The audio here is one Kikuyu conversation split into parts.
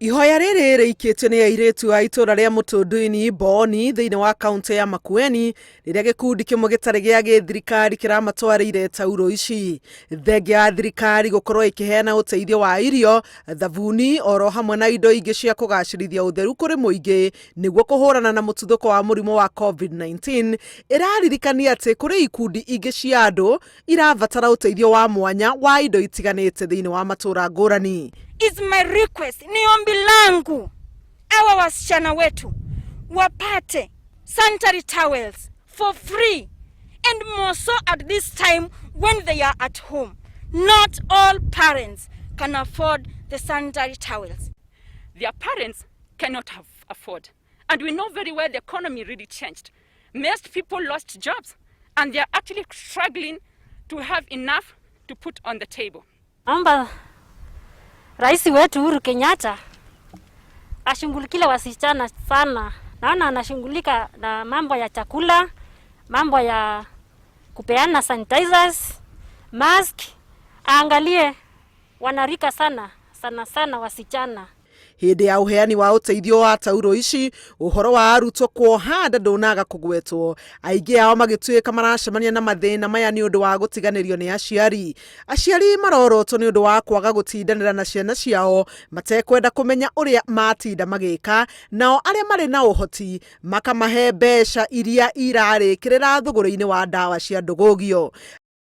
Ihoya rĩrĩ rĩikĩtio nĩ airĩtu a itũra rĩa Mũtũndũini Mbooni thĩinĩ wa kaũntĩ ya Makueni rĩrĩa gĩkundi kĩmwe gĩtarĩ gĩa gĩthirikari kĩramatwarĩire tauro ici. Thengia ya thirikari gũkorwo ĩkĩheana ũteithio wa irio, thabuni oro hamwe na indo ingĩ cia kũgacĩrithia ũtheru kũrĩ mũingĩ nĩguo kũhũrana na mũtuthũko wa mũrimũ wa COVID-19, ĩraririkania atĩ kũrĩ ikundi ingĩ cia andũ irabatara ũteithio wa mwanya wa indo itiganĩte thĩinĩ wa matũra ngũrani. It's my request, ni ombi langu awa wasichana wetu wapate sanitary towels for free and more so at this time when they are at home. Not all parents can afford the sanitary towels. Their parents cannot have afford. And we know very well the economy really changed. Most people lost jobs and they are actually struggling to have enough to put on the table. Naomba Rais wetu Uhuru Kenyatta ashughulikie wasichana sana. Naona anashughulika na mambo ya chakula, mambo ya kupeana sanitizers, mask, aangalie wanarika sana sana sana wasichana. Hĩndĩ ya ũheani wa ũteithio wa tauro ici, ũhoro wa arutwo kuoha nda ndũnaga kũgwetwo, aingĩ ao magĩtuĩka maracemania na mathĩna maya nĩ ũndũ wa gũtiganĩrio nĩ aciari. Aciari marorotwo nĩ ũndũ wa kwaga gũtindanĩra na ciana ciao matekwenda kũmenya ũrĩa matinda magĩka, nao arĩa marĩ na ũhoti makamahe mbeca iria irarĩkĩrĩra thũgũrĩ-inĩ wa ndawa cia ndũgũgio.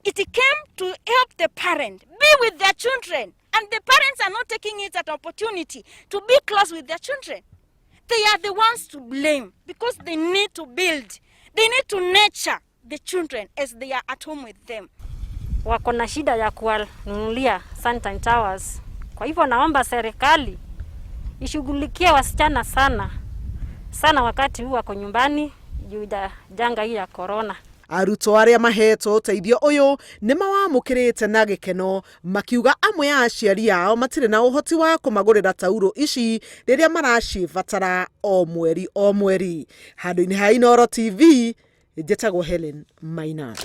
It came to help the parent be with their children, and the parents are not taking it as an opportunity to be close with their children. They are the ones to blame because they need to build, they need to nurture the children as they are at home with them. Wako na shida ya kuwanunulia sanitary towels. Kwa hivyo naomba serikali ishughulikie wasichana sana sana wakati huu wako nyumbani juu ya janga hii ya corona. Arutwo arĩa mahetwo ũteithio ũyũ nĩ mawamũkĩrĩte na gĩkeno, makiuga amwe a aciari ao matirĩ na ũhoti wa kũmagũrĩra tauro ici rĩrĩa maracibatara o mweri o mweri. Handũ-inĩ ha Inooro TV, njĩtagwo Helen Maina.